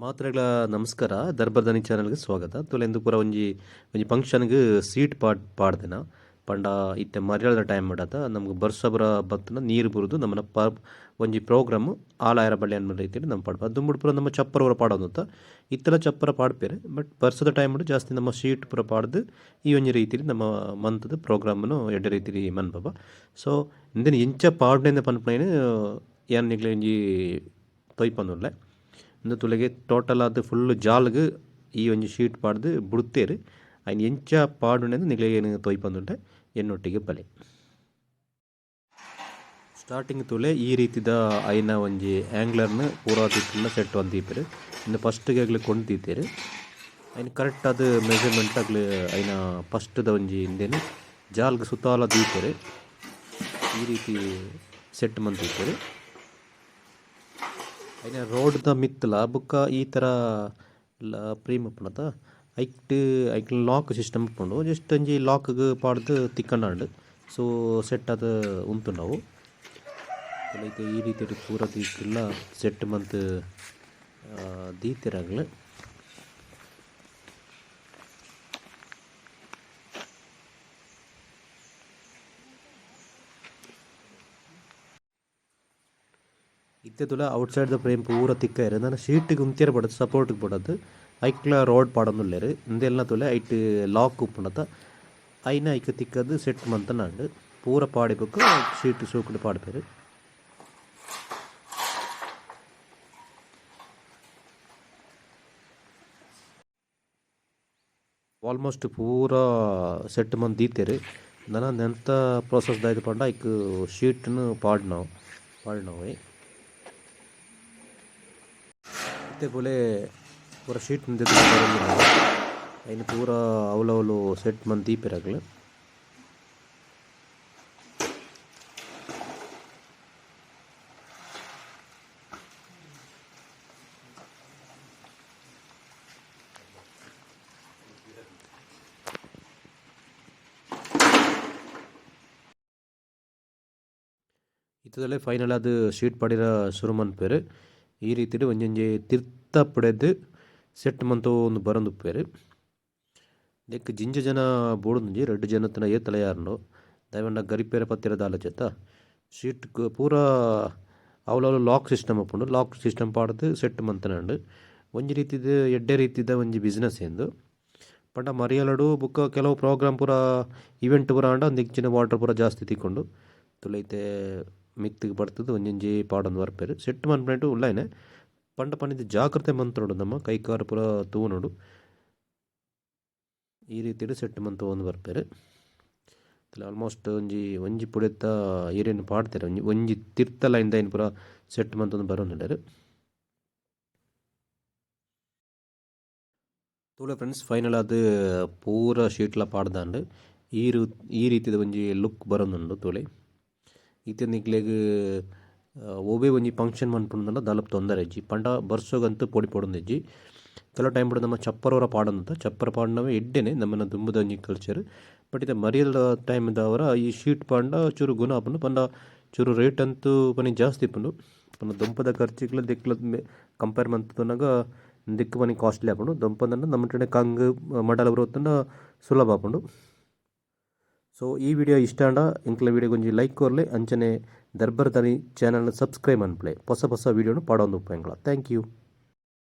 ಮಾತ್ರೆಗಳ ನಮಸ್ಕಾರ, ದರ್ಬಾರ್ದನಿ ಚಾನಲ್ಗೆ ಸ್ವಾಗತ. ತುಲೆಂದು ಪೂರ ಒಂಜಿ ಒಂಜಿ ಫಂಕ್ಷನ್ಗೆ ಸೀಟ್ ಪಾಡ್ ಪಾಡ್ದಿನ ಪಂಡ ಇತ್ತೆ ಮರ್ಯಾಲದ ಟೈಮ್ ಮಾಡತ ನಮ್ಗೆ ಬರ್ಸ ಬರ ಬತ್ತನ ನೀರು ಬುರುದು ನಮ್ಮನ ಪ ಒಂಜಿ ಪ್ರೋಗ್ರಾಮ್ ಆಲಾಯರ ಬಳ್ಳಿ ಅನ್ನೋ ರೀತಿಯಲ್ಲಿ ನಮ್ಮ ಪಾಡ್ಪ. ದುಂಬುಡು ಪೂರ ನಮ್ಮ ಚಪ್ಪರ ಪೂರ ಪಾಡೊಂದುತ್ತ. ಇತ್ತೆಲ ಚಪ್ಪರ ಪಾಡ್ಪೆರ್, ಬಟ್ ಬರ್ಸದ ಟೈಮ್ ಜಾಸ್ತಿ ನಮ್ಮ ಶೀಟ್ ಪೂರ ಪಾಡ್ದು ಈ ಒಂಜಿ ರೀತಿಲಿ ನಮ್ಮ ಮಂತದ ಪ್ರೋಗ್ರಾಮ್ನು ಎಡ್ಡೆ ರೀತಿಲಿ ಮನ್ಪವ. ಸೊ ಇಂದೆನ್ ಎಂಚ ಪಾಡ್ನೆಂದ್ ಪನ್ಪುನೈನ್ ಯಾನ್ ನಿಕ್ಲೆ ಒಂಜಿ ತೊಯ್ಪೊಂದುಲ್ಲೆ. ಉಂದು ತೂಲೆಗೆ ಟೋಟಲ್ ಆದ್ ಫುಲ್ಲ್ ಜಾಲ್ಗ್ ಈ ಒಂಜಿ ಶೀಟ್ ಪಾಡ್ದು ಬುಡ್ತೆರ್. ಐನ್ ಎಂಚ ಪಾಡುನೆಂದ್ ನಿಕ್ಲೆಗ್ ತೊಯ್ಪೊಂದುಲ್ಲೆ, ಎನ್ನೊಟ್ಟಿಗೆ ಬಲೆ. ಸ್ಟಾರ್ಟಿಂಗ್ ತೂಲೆ, ಈ ರೀತಿದ ಐನ ಒಂಜಿ ಆಂಗ್ಲರ್ನ್ ಪೂರಾ ತಿಕ್ಕುನ ಸೆಟ್ ಮಂತ್ ದೀಪೆರ್. ಉಂದು ಫಸ್ಟ್ ಗ್ ಅಕ್ಲ್ ಕೊಂಡ್ ದೀತೆರ್. ಐನ್ ಕರೆಕ್ಟ್ ಆದ್ ಮೆಜರ್ಮೆಂಟ್ ಅಕ್ಲ್ ಐನ ಫಸ್ಟ್ ದ ಒಂಜಿ ಇಂದೆನ್ ಜಾಲ್ಗ್ ಸುತ್ತಾಲ ದೀತೆರ್. ಈ ರೀತಿ ಸೆಟ್ ಮಂತ್ ದೀತೆರ್. ಐನ ರೋಡ್ ದ ಮಿತ್ತುಲ ಬೊಕ್ಕ ಈ ತರ ಪ್ರೇಮ್ ಉಪ್ಪುಂಡತ, ಐಟ್ ಐಕ್ ಲಾಕ್ ಸಿಸ್ಟಮ್ ಉಪ್ಪುಂಡು. ಜಸ್ಟ್ ಒಂಜಿ ಲಾಕ್ ಗ್ ಪಾಡ್ದ್ ತಿಕ್ಕಂಡಾಂಡ್. ಸೋ ಸೆಟ್ ಆದ್ ಉಂತುಂಡು ಅವು. ಐತ ಈ ರೀತಿಡ್ ಪೂರ ದಿಕ್ಕ್‌ಲ ಸೆಟ್ ಮಂತ್ ದೀತೆರ್ ಅಗ್ಲ್. ಇತ್ತೆ ತೂಲ ಔಟ್ ಸೈಡ್ ದ ಫ್ರೇಮ್ ಪೂರ ತಿಕ್ಕಯೆರ್. ನನ ಶೀಟ್ ಗ್ ಉಂತ್ಯೆರೆ ಬೋಡಾದ್ ಸಪೋರ್ಟ್ ಗ್ ಬೋಡಾದ್ ಐಕ್ಲ ರೋಡ್ ಪಾಡೊಂದುಲ್ಲೆರ್. ಉಂದೆಲ್ನ ತೂಲೆ ಐಟ್ ಲಾಕ್ ಉಪ್ಪುಂಡತ, ಐನ್ ಐಕ್ ತಿಕ್ಕದ್ ಸೆಟ್ ಮಂತುನಾಂಡ್. ಪೂರ ಪಾಡಿ ಬೊಕ ಶೀಟ್ ಶೋಕುಡು ಪಾಡ್ಪೆರ್. ಆಲ್ಮೋಸ್ಟ್ ಪೂರ ಸೆಟ್ ಮಂತ್ ದೀತೆರ್. ನನ ನೆಂತ ಪ್ರೋಸೆಸ್ ದಾದ ಪಂಡ ಐಕ್ ಶೀಟ್ ನು ಪಾಡುನವು ಪಾಡುನವೇ. ಇತ್ತೆ ಪೂಲೆ ಪೂರ ಶೀಟ್ ನ್ ದೆತ್ತ್ ದ್ ಐನ್ ಪೂರ ಅವ್ಲವ್ಲು ಸೆಟ್ ಮಂತ್ ದೀಪೆರ್ ಅಕ್ಲ್. ಇತ್ತದಲ್ಲೇ ಫೈನಲ್ ಆದ್ ಶೀಟ್ ಪಾಡಿರ ಸುರು ಮನ್ಪುವೆರ್. ಈ ರೀತಿಡ್ ಒಂಜೊಂಜಿ ತಿರ್ತ ಪುಡೆದ್ ಸೆಟ್ ಮಂತೊಂದು ಬರೊಂದುಪ್ಪುವೆರ್. ನೆಕ್ಕ್ ಜಿಂಜ ಜನ ಬೋಡುಂದುಂಜಿ ರಡ್ಡ್ ಜನತನ ಏತಲ ಯಾರುಂಡು. ದಾಯೆ ಪಂಡ ಗರಿಪೆರೆ ಪತ್ತೆರೆ ದಾಲ ಇಜ್ಜತ್ತ. ಶೀಟ್ ಗ್ ಪೂರ ಅವ್ಲವ್ಲು ಲಾಕ್ ಸಿಸ್ಟಮ್ ಉಪ್ಪುಂಡು. ಲಾಕ್ ಸಿಸ್ಟಮ್ ಪಾಡ್ದ್ ಸೆಟ್ ಮಂತುನಾಂಡ್. ಒಂಜಿ ರೀತಿದ ಎಡ್ಡೆ ರೀತಿದ ಒಂಜಿ ಬಿಸಿನೆಸ್ ಇಂದು. ಪಂಡ ಮರಿಯಲಡು ಬೊಕ್ಕ ಕೆಲವು ಪ್ರೋಗ್ರಾಮ್ ಪೂರ ಇವೆಂಟ್ ಪೂರ ಆಂಡ ಇಂಚಿನ ವಾಟರ್ ಪೂರ ಜಾಸ್ತಿ ತಿಕ್ಕುಂಡು. ತೂಲೆ ಇತ್ತೆ ಮಿತ್ತ್‌ಗ್ ಬರ್ತುದು ಒಂಜೊಂಜಿ ಪಾಡೊಂದು ಬರ್ಪೆರ್. ಸೆಟ್ ಮನ್ಪುನೆಟ್ ಉಲ್ಲೈನೆ ಪಂಡ ಪಂಡಿದ್ ಜಾಗ್ರತೆ ಮಂತೊಡು ನಮ ಕೈ ಕಾರ್ ಪೂರ ತೂವೊನೊಡು. ಈ ರೀತಿಡ್ ಸೆಟ್ ಮಂತೊಂದು ಬರ್ಪೆರ್. ಆಲ್ಮೋಸ್ಟ್ ಒಂಜಿ ಒಂಜಿ ಪುಡೆತ ಏರಿಯನ್ ಪಾಡ್ದೆರ್ ಒಂಜಿ ಒಂಜಿ ತಿರ್ತ ಲೈನ್ ದ ಐನ್ ಪೂರ ಸೆಟ್ ಮಂತೊಂದು ಬರೊಂದುಲ್ಲೆರ್. ತೂಲೆ ಫ್ರೆಂಡ್ಸ್, ಫೈನಲ್ ಆದ್ ಪೂರ ಶೀಟ್ಲ ಪಾಡ್ದಾಂಡ್. ಈ ರೀತಿದ ಒಂಜಿ ಲುಕ್ ಬರೊಂದುಂಡು ತೂಲೆ. ಇತ್ತೆ ನಿಕ್ಲೆಗ್ ಒವ್ವೆ ಒಂಜಿ ಫಂಕ್ಷನ್ ಮನ್ಪುಂಡಲ ದಾಲ ತೊಂದರೆ ಇಜ್ಜಿ. ಪಂಡ ಬರ್ಸೊಗಂತು ಪೋಡಿ ಪೋಡೊಂದಿಜ್ಜಿ. ಕೆಲವು ಟೈಮ್ ಡ್ ನಮ ಚಪ್ಪರ ಪೂರ ಪಾಡೊಂದುತ್ತ. ಚಪ್ಪರ ಪಾಡುನವೆ ಎಡ್ಡೆನೆ ನಮನ ದುಂಬುದ ಒಂಜಿ ಕಲ್ಚರ್. ಬಟ್ ಇತ್ತೆ ಮರಿಯಲದ ಟೈಮ್ ದಾವರ ಈ ಶೀಟ್ ಪಾಡ್ಂಡ ಚೂರು ಗುಣ ಆಪುಂಡು. ಪಂಡ ಚೂರು ರೇಟ್ ಅಂತು ಪನಿ ಜಾಸ್ತಿ ಇಪ್ಪುಂಡು. ಪಂಡ ದೊಂಪದ ಖರ್ಚಿಗ್ಲ ದೆಕ್ಕ್‌ಲ ಕಂಪೇರ್ ಮಂತ್ ತೂನಗ ದಿಕ್ಕ್ ಪನಿ ಕಾಸ್ಟ್ಲಿ ಆಪುಂಡು. ದೊಂಪದಂಡ ನಮಟನೆ ಕಂಗ್ ಮಡಲ್ ಪೂರ ಇತ್ತ್ಂಡ ಸುಲಭ ಆಪುಂಡು. ಸೊ ಈ ವಿಡಿಯೋ ಇಷ್ಟ ಆಂಡ ಎಂಕ್ಲೆ ವಿಡಿಯೋಗ್ ಒಂಜಿ ಲೈಕ್ ಕೊರ್ಲೆ. ಅಂಚನೆ ದರ್ಬಾರ್ ದನಿ ಚಾನೆಲ್ ಸಬ್ಸ್ಕ್ರೈಬ್ ಮನ್ಪುಲೆ. ಪೊಸ ಪೊಸ ವಿಡಿಯೋನು ಪಾಡೊಂದುಪ್ಪು ಎಂಕ್ಲ. Thank you.